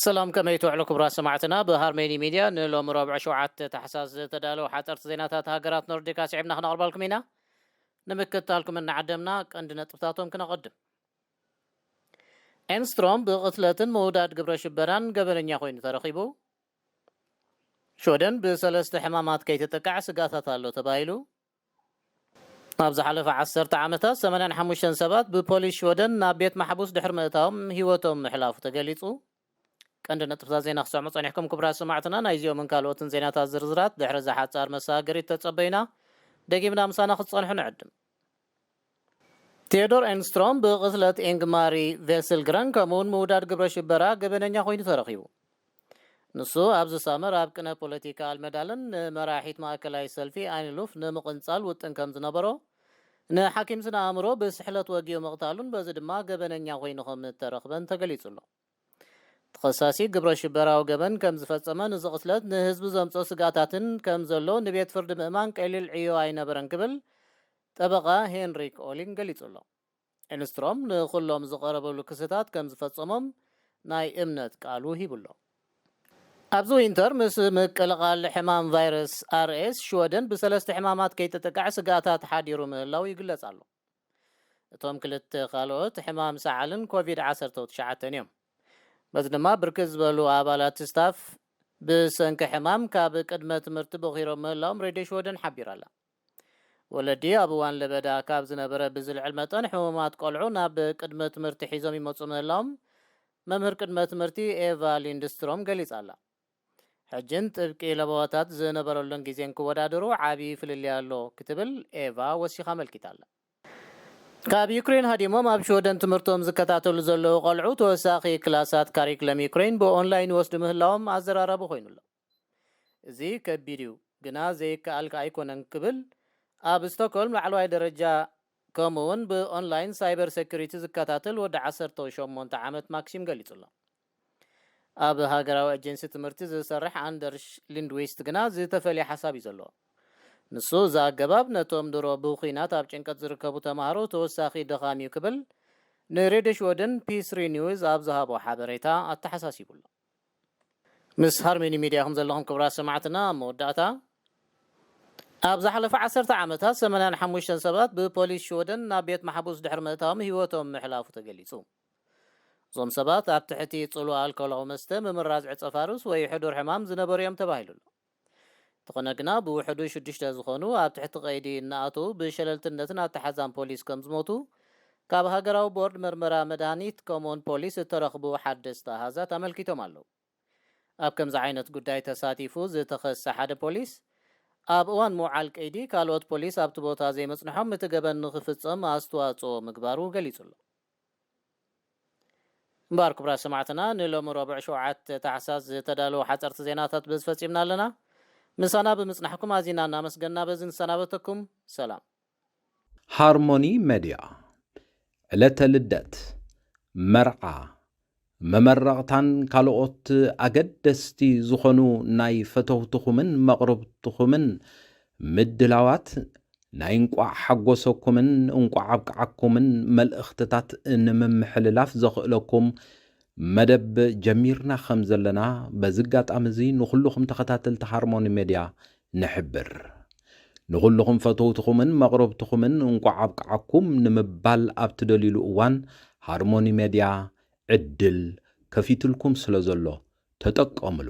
ሰላም፣ ከመይ ትውዕሉ ክቡራት ሰማዕትና? ብሃርመኒ ሚድያ ንሎሚ ረቡዕ ሸውዓተ ታሕሳስ ዝተዳለዉ ሓፀርቲ ዜናታት ሃገራት ኖርዲካ ስዒብና ክነቕርበልኩም ኢና። ንምክትታልኩም እናዓደምና ቀንዲ ነጥብታቶም ክነቐድም። ኤንስትሮም ብቕትለትን ምውዳድ ግብረ ሽበራን ገበነኛ ኮይኑ ተረኺቡ። ሽወደን ብሰለስተ ሕማማት ከይትጥቃዕ ስጋታት ኣሎ ተባሂሉ። ኣብ ዝሓለፈ ዓሰርተ ዓመታት ሰማንያን ሓሙሽተን ሰባት ብፖሊስ ሽወደን ናብ ቤት ማሕቡስ ድሕሪ ምእታዎም ህይወቶም ምሕላፉ ተገሊጹ። ቀንዲ ነጥብታት ዜና ክሰምዑ ጸኒሕኩም ክቡራት ሰማዕትና። ናይዚኦምን ካልኦትን ዜናታት ዝርዝራት ድሕሪ እዛ ሓጻር መሰጋገሪት ተጸበዩና። ደጊምና ምሳና ክትጸንሑ ንዕድም። ቴዎዶር ኤንስትሮም ብቕትለት ኤንግማሪ ቬስልግረን ከምኡውን ምውዳድ ግብረ ሽበራ ገበነኛ ኮይኑ ተረኺቡ። ንሱ ኣብ ዝሳመር ኣብ ቅነ ፖለቲካ ኣልመዳለን ንመራሒት ማእከላይ ሰልፊ ኣይንሉፍ ንምቕንጻል ውጥን ከም ዝነበሮ፣ ንሓኪም ስነ ኣእምሮ ብስሕለት ወጊኡ ምቕታሉን በዚ ድማ ገበነኛ ኮይኑ ከም እተረኽበን ተገሊጹ ኣሎ። ተኸሳሲ ግብረ ሽበራዊ ገበን ከም ዝፈጸመ፣ ንዚ ቅትለት ንህዝቢ ዘምጽኦ ስግኣታትን ከም ዘሎ ንቤት ፍርዲ ምእማን ቀሊል ዕዮ ኣይነበረን ክብል ጠበቓ ሄንሪክ ኦሊን ገሊጹ ኣሎ። ኤንስትሮም ንኹሎም ዝቐረበሉ ክስታት ከም ዝፈጸሞም ናይ እምነት ቃሉ ሂቡ ኣሎ። ኣብዚ ዊንተር ምስ ምቅልቓል ሕማም ቫይረስ ኣርኤስ ሽወደን ብሰለስተ ሕማማት ከይትጥቃዕ ስግኣታት ሓዲሩ ምህላው ይግለጽ ኣሎ። እቶም ክልተ ካልኦት ሕማም ሰዓልን ኮቪድ ዓሰርተ ትሽዓተን እዮም። በዚ ድማ ብርክት ዝበሉ ኣባላት ስታፍ ብሰንኪ ሕማም ካብ ቅድመ ትምህርቲ ቦኺሮም ምህላዎም ሬድዮ ሽወደን ሓቢራ ኣላ። ወለዲ ኣብ እዋን ለበዳ ካብ ዝነበረ ብዝልዕል መጠን ሕሙማት ቆልዑ ናብ ቅድመ ትምህርቲ ሒዞም ይመጹ ምህላዎም መምህር ቅድመ ትምህርቲ ኤቫ ሊንድስትሮም ገሊጻ ኣላ። ሕጅን ጥብቂ ለበዋታት ዝነበረሉን ግዜን ክወዳደሩ ዓቢ ፍልልይ ኣሎ ክትብል ኤቫ ወሲኻ ኣመልኪታ ኣላ። ካብ ዩክሬን ሃዲሞም ኣብ ሽወደን ትምህርቶም ዝከታተሉ ዘለዉ ቆልዑ ተወሳኺ ክላሳት ካሪክለም ዩክሬን ብኦንላይን ይወስዱ ምህላዎም ኣዘራራቢ ኮይኑ ኣሎ። እዚ ከቢድ እዩ፣ ግና ዘይከኣል ከኣ ኣይኮነን ክብል ኣብ ስቶክሆልም ላዕለዋይ ደረጃ ከምኡ እውን ብኦንላይን ሳይበር ሴኩሪቲ ዝከታተል ወዲ ዓሰርተ ሸሞንተ ዓመት ማክሲም ገሊጹ ኣሎ። ኣብ ሃገራዊ ኤጀንሲ ትምህርቲ ዝሰርሕ ኣንደርሽ ሊንድዊስት ግና ዝተፈልየ ሓሳብ እዩ ዘለዎ። ንሱ እዚ ኣገባብ ነቶም ድሮ ብኹናት ኣብ ጭንቀት ዝርከቡ ተማሃሮ ተወሳኺ ድኻም እዩ ክብል ንሬድዮ ሽወደን ፒስሪ ኒውስ ኣብ ዝሃቦ ሓበሬታ ኣተሓሳሲቡ ኣሎ። ምስ ሃርሜኒ ሚድያ ከም ዘለኹም ክቡራት ሰማዕትና፣ ኣብ መወዳእታ ኣብ ዝሓለፈ ዓሰርተ ዓመታት ሰማንያን ሓሙሽተን ሰባት ብፖሊስ ሽወደን ናብ ቤት ማሕቡስ ድሕሪ ምእታዎም ህይወቶም ምሕላፉ ተገሊጹ። እዞም ሰባት ኣብ ትሕቲ ጽልዋ ኣልኮላዊ መስተ፣ ምምራዝ ዕጸ ፋርስ ወይ ሕዱር ሕማም ዝነበሩ እዮም ተባሂሉ ኣሎ። እንተኾነ ግና ብውሕዱ ሽዱሽተ ዝኾኑ ኣብ ትሕቲ ቀይዲ እናኣተዉ ብሸለልትነትን ኣተሓዛን ፖሊስ ከም ዝሞቱ ካብ ሃገራዊ ቦርድ መርመራ መድሃኒት ከምኡውን ፖሊስ እተረኽቡ ሓደስቲ ኣሃዛት ኣመልኪቶም ኣለዉ። ኣብ ከምዚ ዓይነት ጉዳይ ተሳቲፉ ዝተኸሰ ሓደ ፖሊስ ኣብ እዋን ምውዓል ቀይዲ ካልኦት ፖሊስ ኣብቲ ቦታ ዘይመጽንሖም እቲ ገበን ንኽፍጸም ኣስተዋጽኦ ምግባሩ ገሊጹ ኣሎ። እምበኣር ክቡራት ሰማዕትና፣ ንሎሚ ረቡዕ ሸውዓተ ታሕሳስ ዝተዳለዉ ሓጸርቲ ዜናታት በዚ ፈጺምና ኣለና። ምሳና ብምጽናሕኩም ኣዚና እናመስገንና በዚ ንሰናበተኩም። ሰላም። ሃርሞኒ መድያ፣ ዕለተ ልደት፣ መርዓ፣ መመረቕታን ካልኦት ኣገደስቲ ዝኾኑ ናይ ፈተውትኹምን መቕርብትኹምን ምድላዋት ናይ እንቋዕ ሓጎሰኩምን እንቋዕ ኣብቅዓኩምን መልእኽትታት ንምምሕልላፍ ዘኽእለኩም መደብ ጀሚርና ከም ዘለና በዚ ኣጋጣሚ እዚ ንኹልኹም ተኸታተልቲ ሃርሞኒ ሜድያ ንሕብር። ንኹልኹም ፈተውትኹምን መቕረብትኹምን እንቋዕ ኣብቅዓኩም ንምባል ኣብ ትደልዩሉ እዋን ሃርሞኒ ሜድያ ዕድል ከፊትልኩም ስለ ዘሎ ተጠቀምሉ።